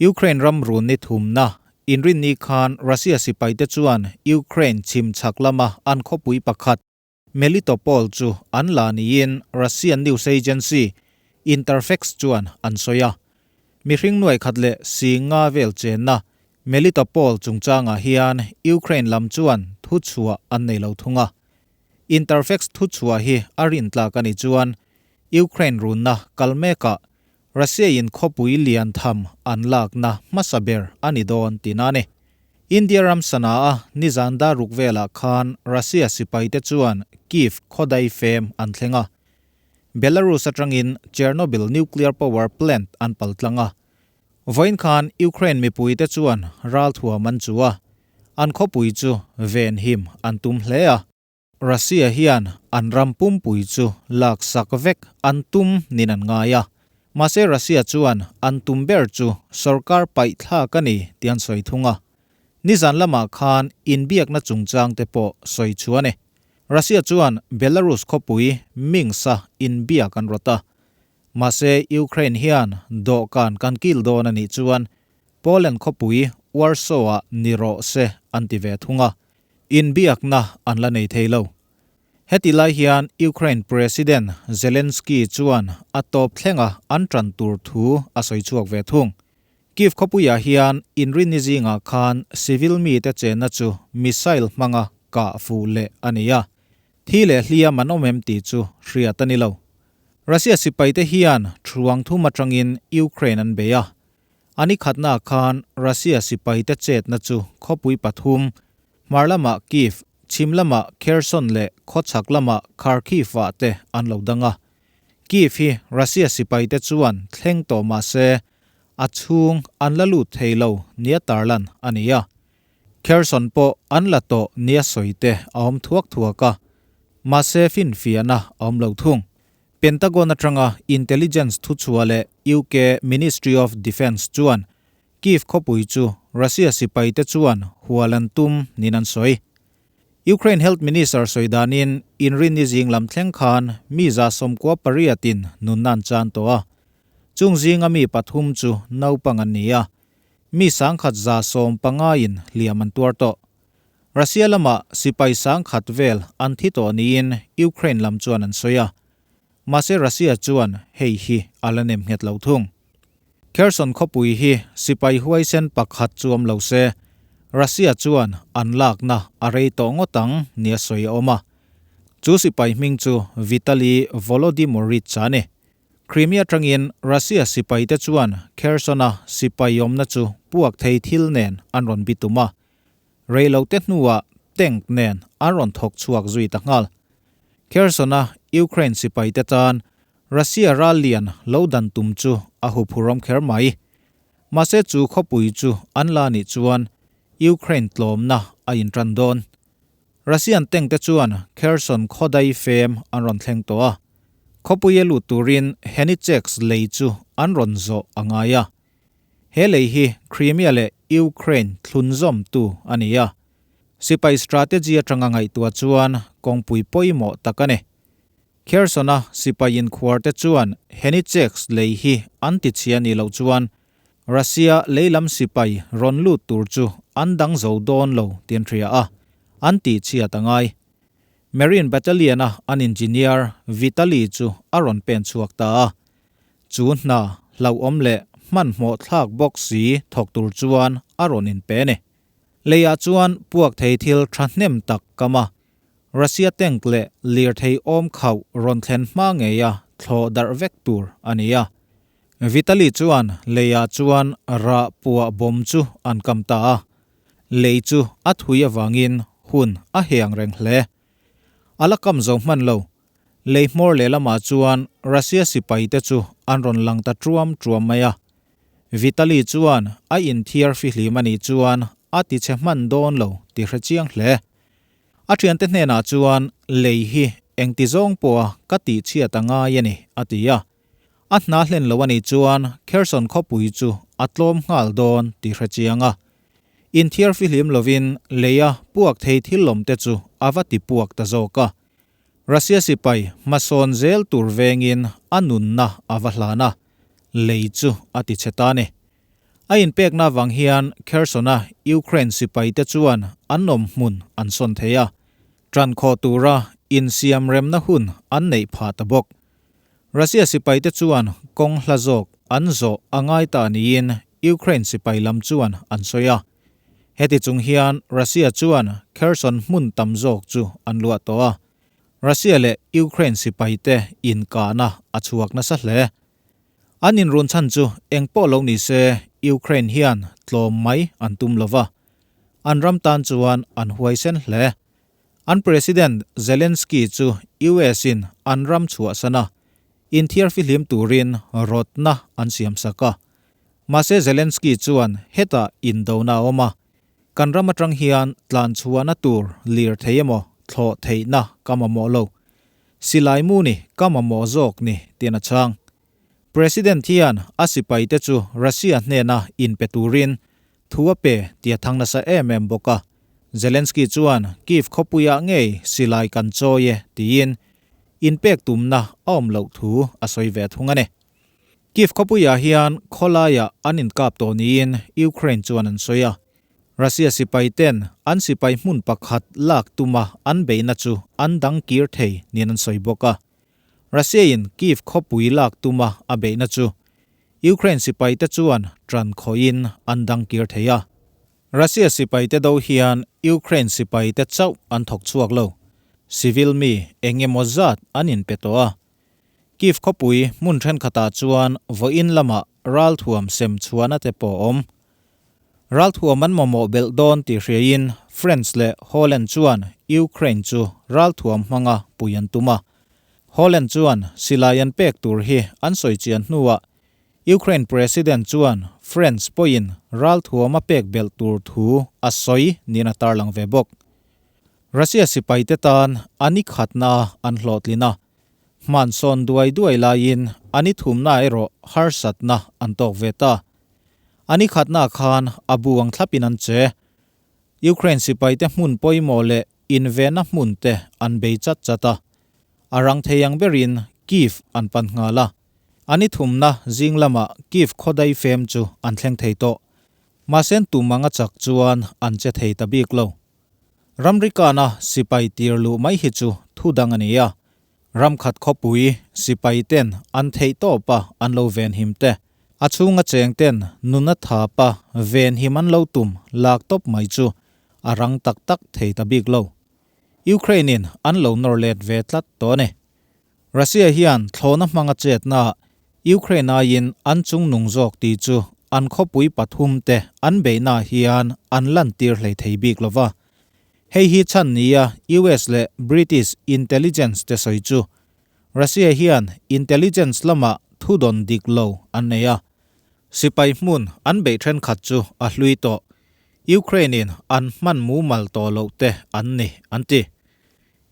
Ukraine ram run ni thumna Inrinni khan Russia sipaite chuan Ukraine chhim chhak lama an khawpui pakhat Melitopol chu an la niin Russian news agency Interfax chuan an sawi a. Mihring nuai khat leh si nga vel chenna Melitopol chungchangah hian Ukraine lam chuan thuchhuah an nei lo thung a. Interfax thuchhuah hi a rintlak a nih chuan Ukraine runna kal mekah Russia-in khawpui lian tham an lakna hmasa ber a ni dawn tihna a ni. India ram Sanaa nizan dar ruk velah khan Russia sipaite chuan Kyiv khawdai fem an thleng a. Belarus atangin Chernobyl nuclear power plant an pal tlang a. Vawiin khan Ukraine mipuite chuan ralthuam an chu a, an khawpui chu venhim an tum hle a. Russia hian an ram pumpui chu laksak vek an tum nin an ngai a. Mahse Russia chuan an tum ber chu sorkar paihthlak a ni tih an sawi thung a. Nizan lamah khan inbiakna chungchang te pawh sawi chu a ni. Russia chuan Belarus khawpui Minsk-a inbiak an rawt a. Mahse Ukraine hian dawhkan kan kil dawn a nih chuan Poland khawpui Warsaw-ah ni rawh se an ti ve thung a. Inbiakna an la nei thei lo. Heti lai hian Ukraine President Zelensky chuan a tawp thlenga an tan tur thu a sawi chhuak ve thung. Kyiv khawpuiah hian inrinni zingah khan civil mite chenna chu missile hmanga kah fuh leh a ni a, thi leh hliam an awm em tih chu hriat a ni lo. Russia sipaite hian thuang thum atangin Ukraine an bei a, A ni khatnaah khan Russia sipaite chetna chu khawpui pathum, hmar lamah Kyiv, chhim lamah Kherson leh khawchhak lamah Kharkiv-ah te an lo dang a. Kyiv hi Russia sipaite chuan thleng tawh mah se a chhung an la lut thei lo nia tarlan a ni a. Kherson pawh an la tawh nia sawi te a awm thuak thuak a, mahse finfiahna a awm lo thung. Pentagon atanga intelligence thuchhuah leh UK Ministry of Defence chuan Kyiv khawpui chu Russia sipaite chuan hual an tum niin an sawi. Ukraine Health Minister sawi danin inrinni zing lam thleng khan mi 98 in nunna an chan tawh a. Chung zinga mi pathum chu naupang an ni a, mi 1115 in hliam an tuar tawh. Russia lamah sipai 10,000 vel an thi tawh niin Ukraine lam chuan an sawi a, mahse Russia chuan hei hi a la nem nghet lo thung. Kherson khawpui hi sipai huaisen pakhat chu awm lo se, Russia chuan an lakna a rei tawh ngawt ang nia sawi a awm a. Chu sipai hming chu Vitaly Volodymyrych a ni. Crimea atangin Russia sipaite chuan Kherson-a sipai awmna chu puak thei thil nen an rawn bitum a. Reilote hnuah tank nen an rawn thawk chhuak zui ta nghal. Kherson-a Ukraine sipaite tan Russia ral lian lo dan tum chu a huphurawm kher mai. Mahse chu khawpui chu an la nih chuan Ukraine tlawmna a intan dawn. Russian tank te chuan Kherson khawdai fem an rawn thleng tawh a. Khawpuia lut turin Henichesk lei chu an rawn zawh a ngai a. He lei hi Crimea leh Ukraine thlunzawmtu a ni a, sipai strategy atanga ngaihtuah chuan kawngpui pawimawh tak a ni. Kherson-a sipai inkhuarte chuan Henichesk lei hi an tichhia nih loh chuan Russia leilam sipai rawn lut tur chu an dang zo dawn lo tih an hria a, an tihchhiat a ngai. Marine Battalion-a an engineer Vitaly chu a rawn pen chhuak ta a. Chu hna hlauhawm leh hmanhmawh thlak bawk si thawk tur chuan a rawn inpe a ni. Leiah chuan puak thei thil thahnem tak kam a, Russia tank leh lirthei awm khauh rawn thlen hma ngeia thlawh darh vek tur a ni a. Vitaly chuan leiah chuan rah puah bawm chu an kam ta a, lei chu a thui avangin hun a heng reng hle. A la kam zo hman lo. Lei hmawr lehlamah chuan Russia sipaite chu an rawn lang ta truam truam mai a. Vitaly chuan a inthiar fihlim a nih chuan a tichhe hman dawn lo tih hre chiang hle. A thiante hnenah chuan lei hi engti zawng pawha ka tihchhiat a ngai a ni, a ti a. A hna hlen lo a nih chuan Kherson khawpui chu a tlawm nghal dawn tih hre chiang a. Inthiar fihlim lovin leia puak thei thil lawmte chu a va ti puak ta zawk a. Russia sipai hmasawn zel tur vengin a nunna a va hlan a, lei chu a ti chhe ta a ni. A inpekna avang hian Kherson-a Ukraine sipaite chuan an awm hmun an sawn thei a, ṭan khawh tura insiamremna hun an neih phah ta bawk. Russia sipaite chuan kawng hla zawk an zawh a ngai ta niin Ukraine sipai lam chuan an sawi a. Heti chung hian Russia chuan Kherson hmun tam zawk chu an luah tawh a. Russia leh Ukraine sipaite inkahna a chhuak nasa hle. An inrun chhan chu eng pawh lo ni se Ukraine hian tlawm mai an tum lo va, an ram tan chuan an huaisen hle. An President Zelensky chu US in an ram chhuahsan a, inthiar fihlim turin rawtna an siamsak a. Mahse Zelensky chuan hetah indona a awm a, kan ram atang hian tlan chhuahna tur lir thei emaw thlawh theihna ka mamawh lo. Silai mu ni ka mamawh zawk ni tiin a chhang. President hian a sipaite chu Russia hnena inpe turin thu a pe tih a thang nasa em em bawk a. Zelensky chuan Kyiv khawpuiah ngei silai kan chawi e tiin inpek tumna a awm loh thu a sawi ve thung a ni. Kyiv khawpuiah hian khawlaiah an inkap tawh niin Ukraine chuan an sawi a. Russia sipai ten an sipai hmun pakhat lak tuma an beihna chu an dang kir thei niin an sawi bawk a. Russia in Kyiv khawpui lak tuma a beihna chu Ukraine sipai te chuan tan khawhin an dang kir thei a. Russia sipai te do hian Ukraine sipai te chauh an thawk chhuak lo. Civil mi eng emaw zat an inpe tawh a. Kyiv khawpui hmun thenkhatah chuan vawiin lamah ralthuam sem chhuahna te pawh a awm. Ralthuam an mamawh belh dawn tih hriaiin France leh Holland chuan Ukraine chu ralthuam hmanga pui an tum a. Holland chuan silai an pek tur hi an sawi chian hnuah Ukraine President chuan France pawhin ralthuam a pek belh tur thu a sawi niin a tarlang ve bawk. Russia sipaite tan a ni khatna an hlawhtlin a, hmansawn duai duai laiin a ni thumna erawh harsatna an tawk ve ta. A ni khatna khan a bu ang thlapin an che. Ukraine sipaite hmun pawimawh leh invenna hmun te an bei chat chat a. A rang thei ang berin Kyiv an pan nghal a. A ni thumna zing lamah Kyiv khawdai fem chu an thleng thei tawh. Mahse tum anga chak chuan an che thei ta bik lo. Ramri kana sipai tir luh mai hi chu thu dang a ni a. Ram khat khawpui sipai ten an theih tawp a an lo venhim te, a chhunga cheng ten nuna thap a venhim an lo tum lak tawp mai chu a rang tak tak thei ta bik lo. Ukraine in an lo nawr let ve tlat tawh a ni. Russia hian thlawhna hmanga chetna Ukraine aiin an chungnung zawk tih chu an khawpui pathum te an beihna hian an lantir hlei thei bik lova. Hei hi chhan nia US leh British intelligence te sawi chu Russia hian intelligence lamah thudawn dik lo an nei a, sipai hmun an beih thenkhat chu a hlui tawh, Ukraine in an hman mumal tawh loh te an ni an ti.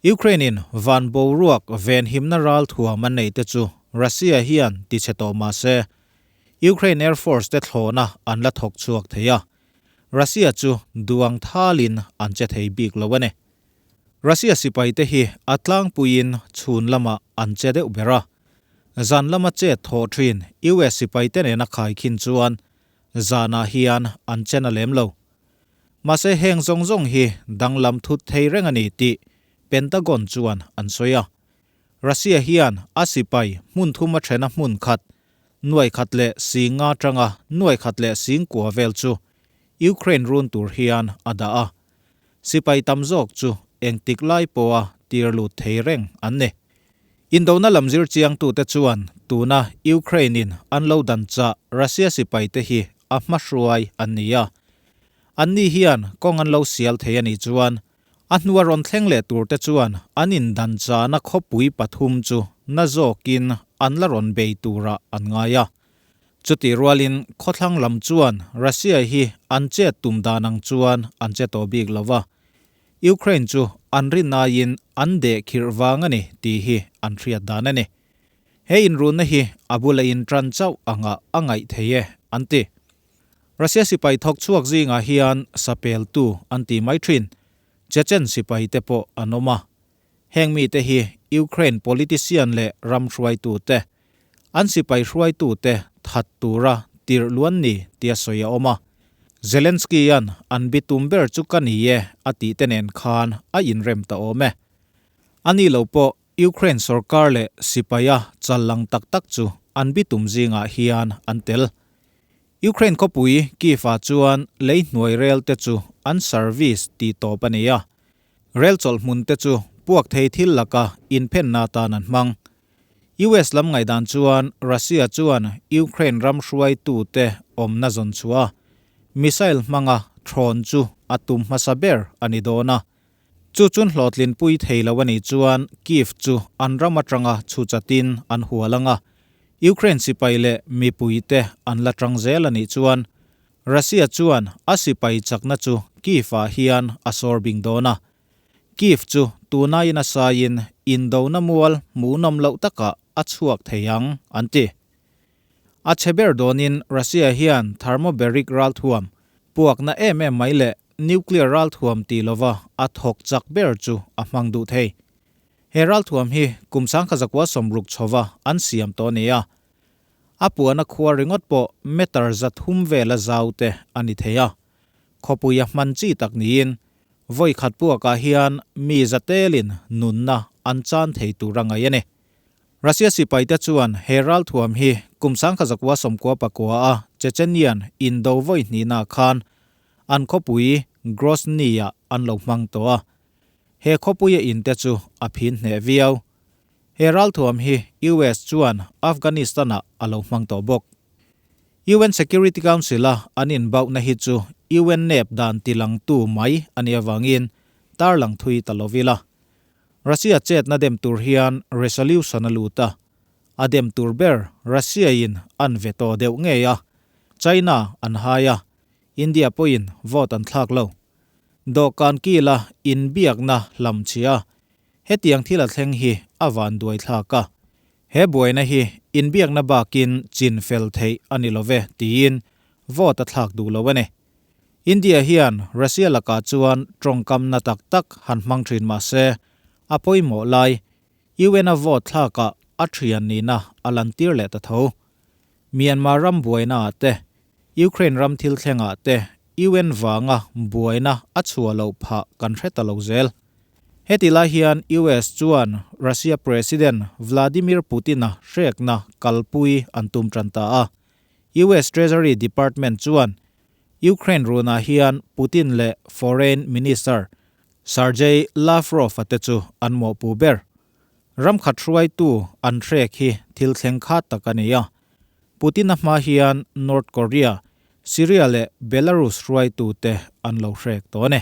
Ukraine in van boruak venhimna ral thuam an neih te chu Russia hian tichhe tawh mah se Ukraine Air Force te thlawhna an la thawk chhuak thei a, Russia chu duang thalin an che thei bik lo a ni. Russia sipaite hi a tlangpuiin chhun lamah an che deuh ber a. Zan lama chet thawh thin US sipaite nena khaikhin chuan zanah hian an che na lem lo. Mahse heng zawng zawng hi danglam thut thei reng a ni tih Pentagon chuan an sawi a. Russia hian a sipai hmun thum a thena hmun khat Nuai khat leh sing nga atanga nuai khat leh sing kua vel chu Ukraine run tur hian a dah a. Sipai tam zawk chu engtik lai pawha tir lut thei reng an ni. Indona lam zir chiangtute chuan tuna Ukraine-in an lo dan chah Russia sipaite hi a hmahruai an ni a. Anni hian kawng an lo sial thei a nih chuan A hnua rawn thleng leh turte chuan an indan chahna khawpui pathum chu na zawkin an la rawn bei turah an ngai a. Chutih rualin khawthlang lam chuan Russia hi an chet tum dan ang chuan an che tawh bik lo va, Ukraine chu an rinaiin an deh khirh vang a ni tih hi an hriat dan a ni. He inrunna hi a bula intan chauh angah a ngaih thei e, an ti. Russia sipai thawk chhuak zingah hian sapeltu an ti mai thin. Chechen sipai te pawh an awm a. Heng mite hi Ukraine politician leh ram hruaitute, an sipai hruaitute that tura tirh luan ni tia sawi a awm a. Zelensky-a'n an bitum ber chu ka ni e a tih te nen khan a inrem ta awm e. A ni lo pawh Ukraine sorkar leh sipaia chal lang tak tak chu an bitum zingah hian an tel. Ukraine khawpui Kyiv-ah chuan lei hnuai rel te chu an service tih tawp a ni a. Rel chawlh hmun te chu puak thei thil laka inphenna atan an hmang. US lam ngaihdan chuan Russia chuan Ukraine ram hruaitute awmna zawn chhuah a, missile hmanga thawn chu a tum hmasa ber a ni dawn a. Chu chun hlawhtlinpui thei lo a nih chuan Kyiv chu an ram atanga chhu chatin an hual ang a, Ukraine sipai leh mipuite an la tang zel a nih chuan Russia chuan a sipai chakna chu Kyiv-ah hian a sawr bing dawn a. Kyiv chu tunaiin a saiin indona mual hmuhnawm loh takah a chhuak thei ang, an ti. A chhe ber dawnin Russia hian thermobaric ralthuam, puakna em em mai leh nuclear ralthuam tih lova a thawk chak ber chu a hmang duh thei. He ralthuam hi kum 1960 chhova an siam tawh a ni a. A puana khua ringawt pawh meter 300 vela zau te a ni thei a. Khawpui a hman chi tak niin vawi khat puakah hian mi zatelin nunna an chan thei tur a ngaih a ni. Russia sipaite chuan he ralthuam hi kum 1999 a Chechenian indo vawi hnihna khan an khawpui Grozny-ah an lo hmang tawh a. He khawpuia inte chu a phin hneh viau. He ralthuam hi US chuan Afghanistan-ah a lo hmang tawh bawk. UN Security Council-a an inbauhna hi chu UN nep dan tilangtu mai a nih avangin tarlang thui ta lo ila. Russia chetna dem tur hian resolution a lut a, a dem tur ber Russia in an veto deuh ngei a, China an hai a, India pawhin vote an thlak lo. Dawhkan kila inbiakna hlam chhia, hetiang thil a thleng hi a van duai thlak a, he buaina hi inbiakna bakin chin fel theih a ni love tiin vote a thlak duh lo a ni. India hian Russia lakah chuan tawngkamna tak tak han hmang thin mah se, a pawimawh lai UN a vote thlakah a thian nihna a lantir leh ta tho. Myanmar ram buainaah te, Ukraine ram thil thlengah te UN vanga buaina a chhuah loh phah kan hre ta lo zel. Heti lai hian US chuan Russia President Vladimir Putin-a hrekna kalpui an tum tan ta a. US Treasury Department chuan Ukraine runah hian Putin leh Foreign Minister Sergei Lavrov-a te chu an mawhpuh ber. Ram khat hruaitu an hrek hi thil thleng khat tak a ni a. Putin-a hma hian North Korea, Syria leh Belarus hruaitute an lo hrek tawh a ni.